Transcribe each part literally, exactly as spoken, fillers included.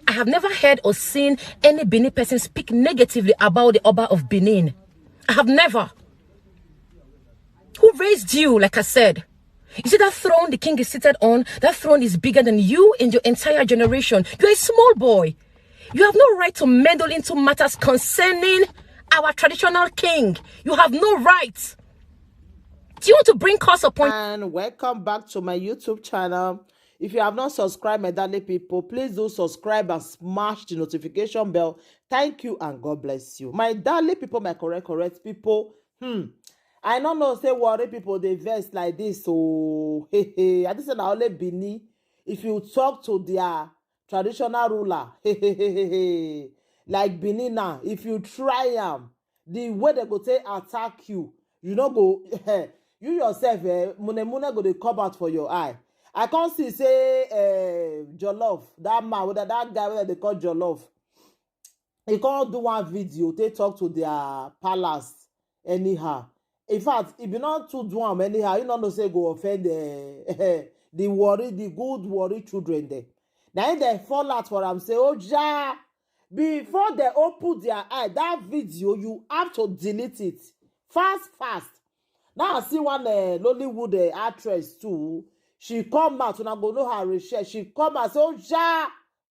I have never heard or seen any Benin person speak negatively about the Oba of Benin. I have never. Who raised you, like I said? You see that throne the king is seated on? That throne is bigger than you and your entire generation. You're a small boy. You have no right to meddle into matters concerning our traditional king. You have no right. Do you want to bring curse upon? And welcome back to my YouTube channel. If you have not subscribed, my darling people, please do subscribe and smash the notification bell. Thank you and God bless you. My darling people, my correct, correct people. Hmm. I don't know, say worry people, they vex like this. So, hey, hey, I just said I only Benin. If you talk to their traditional ruler, hey, hey, hey, hey, hey, like Benin now, if you try am, the way they go take attack you, you no go, you yourself, eh, mune mune go dey come out for your eye. I can't see say, eh, Jollof, that man, whether that guy, whether they call Jollof, he can't do one video, they talk to their palace anyhow. In fact, if you not to do am anyhow, you not know say go offend the, the worry, the good worry children there. Now they fall out for am, say, "Oh, ja." Before they open their eye, that video, you have to delete it. Fast, fast. Now I see one, uh, Nollywood, uh, actress too. She come out, when I go know her research. She come out, say, "Oh, ja,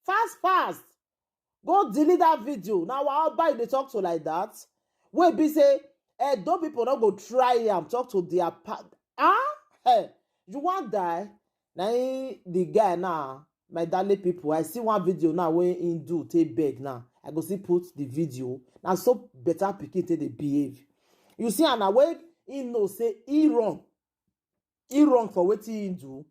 fast, fast. Go delete that video." Now, I'll buy the talk to like that. Wey be say, eh, those people not go try am talk to their pa-, ah? Eh, you want die? Now, the guy now, my darling people, I see one video now where in do take beg now. I go see put the video. Now, so better pikin take dey behave. You see, and now when he know say he wrong, he wrong for wetin he do.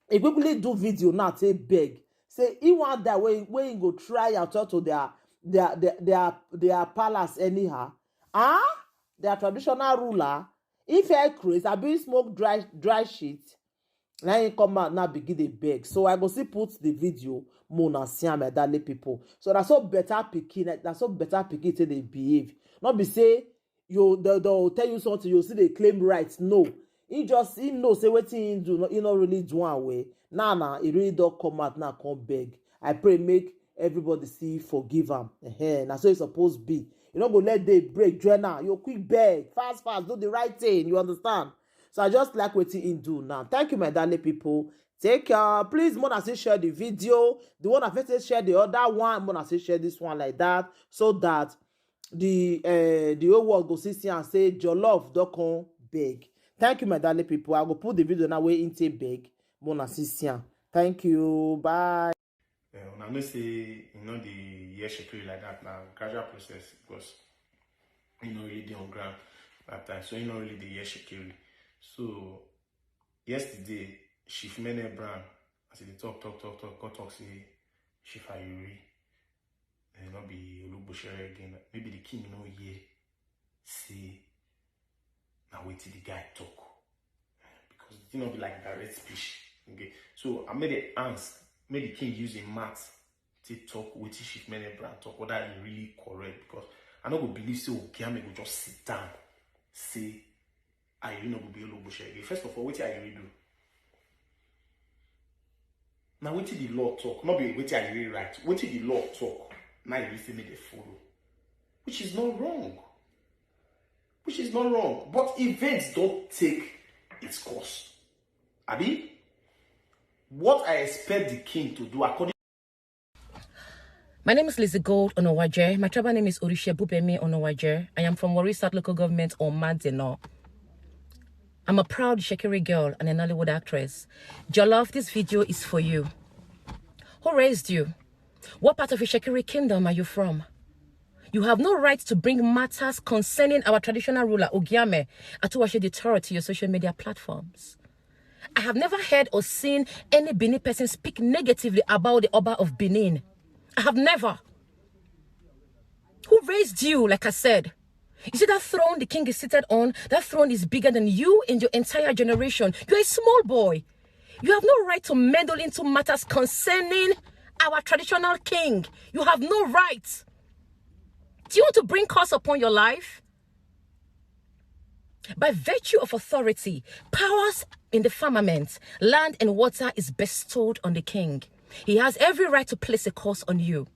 He quickly do video now, take beg. Say he want that way, where he go try and talk to their, their, their, their, their palace anyhow. Ah? Their traditional ruler. If I craze, I be smoke dry, dry shit. Now he come out now begin dey beg. So I go see put the video, mona see am, my darling people. So that's so better pikin, that's so better pikin till they behave. Not be say you, they, they'll tell you something, you see they claim rights. No. He just, he know say wetin he do, no, he not really do am well. Now, now, he really don't come out now, come beg. I pray make everybody see forgive am. Ehen, na so e suppose be. You no go let day break, join am. You quick beg, fast, fast, do the right thing. You understand? So I just like wetin he do now. Thank you, my darling people. Take care. Please, mona say share the video. The one I first say share the other one. Mona say share this one like that, so that the, uh, the whole world go see, see and say, "Jollof don come beg." Thank you, my darling people. I go put the video now where in take beg. Mona see, see am. Thank you. Bye. Eh, una know say e no dey hear shekiri like that now. Gradual process, because e no really dey on ground that time. So e no really dey hear shekiri. So yesterday, Chief Mene Brown, as he dey talk, talk, talk, talk, come talk say Chief Ayiri, eh, no be Olugboshere again. Maybe the king no hear say na wetin the guy talk. Because the thing no be like direct speech. Okay. So I made the ants, made the king use a mat to talk wetin Chief Mene Brown talk, whether e really correct. Because I no go believe say Ogiame go just sit down, say, "I really no go be Olugboshere again." First of all, wetin I really do? Now wetin the law talk, not be wetin I really write. Wetin the law talk, now you say make they follow, which is not wrong. Which is not wrong. But events don't take its course. Abi, what I expect the king to do according My name is Lizzie Gold Onowaje. My tribal name is Orishe Bubemi Onowaje. I am from Warri South Local Government, Omadeno. I'm a proud Shekiri girl and a Nollywood actress. Jollof, this video is for you. Who raised you? What part of Shekiri kingdom are you from? You have no right to bring matters concerning our traditional ruler, Ogiame Atuwashe the third, to your social media platforms. I have never heard or seen any Benin person speak negatively about the Oba of Benin. I have never. Who raised you, like I said? You see that throne the king is seated on? That throne is bigger than you and your entire generation. You're a small boy. You have no right to meddle into matters concerning our traditional king. You have no right. Do you want to bring curse upon your life? By virtue of authority, powers in the firmament, land and water is bestowed on the king. He has every right to place a curse on you.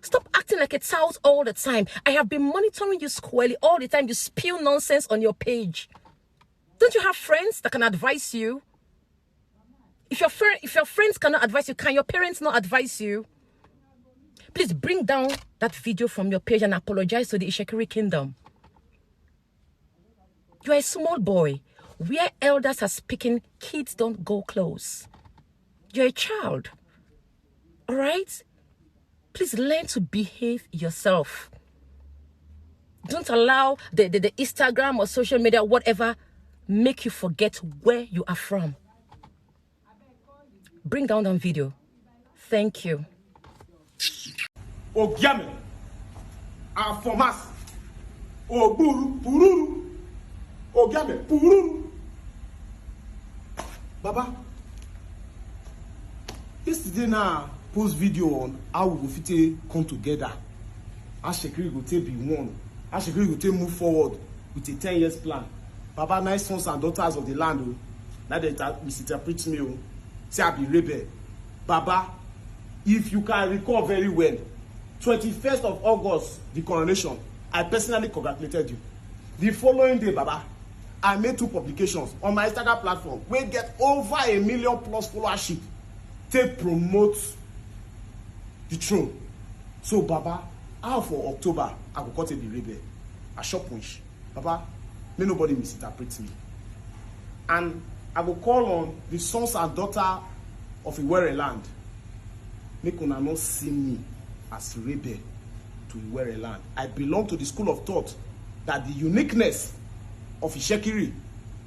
Stop acting like a tout all the time. I have been monitoring you squarely all the time. You spew nonsense on your page. Don't you have friends that can advise you? If your friend, if your friends cannot advise you, can your parents not advise you? Please bring down that video from your page and apologize to the Ishekiri kingdom. You are a small boy. Where elders are speaking, kids don't go close. You're a child. All right? Please learn to behave yourself. Don't allow the, the, the Instagram or social media, whatever, make you forget where you are from. Bring down that video. Thank you. Ogiame, Afomas, Ogburu, Pururu, Ogiame, Pururu. Baba, yesterday na post video on how we go fit take come together. How Shekiri go take be one. How Shekiri go take move forward with a ten years plan. Baba, nice sons and daughters of the land o. Na dey ta- misinterpret me o. Say I be rebel. Baba, if you can recall very well, twenty-first of August, the coronation, I personally congratulated you. The following day, Baba, I made two publications on my Instagram platform wey get over a million plus followership take promote the throne. So, Baba, how for October I go cut a the rebel? I shop punch. Baba, may nobody misinterpret me. And I go call on the sons and daughter of Iwere land. Make una not see me as rebel to Iwere land. I belong to the school of thought that the uniqueness of Ishekiri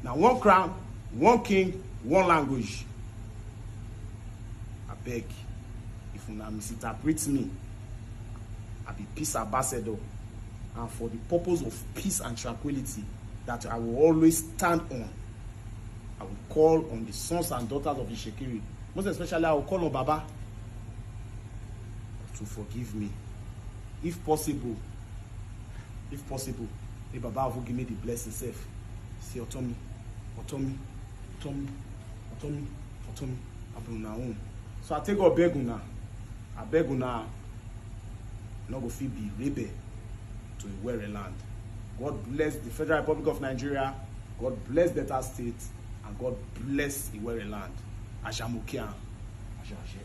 na one crown, one king, one language. I beg, if una misinterpret me, I be peace ambassador, and for the purpose of peace and tranquility that I will always stand on, I will call on the sons and daughters of Ishekiri. Most especially, I will call on Baba to forgive me. If possible, if possible, may Baba Avu give me the blessing self. See, Otomi, Otomi, Otomi, Otomi, Otomi, Abuna own. So I take God beg una, I beg una, no go fit be rebel to Iwere land. God bless the Federal Republic of Nigeria. God bless Delta State, and God bless Iwere land. Ashamukian. Asha, Asha.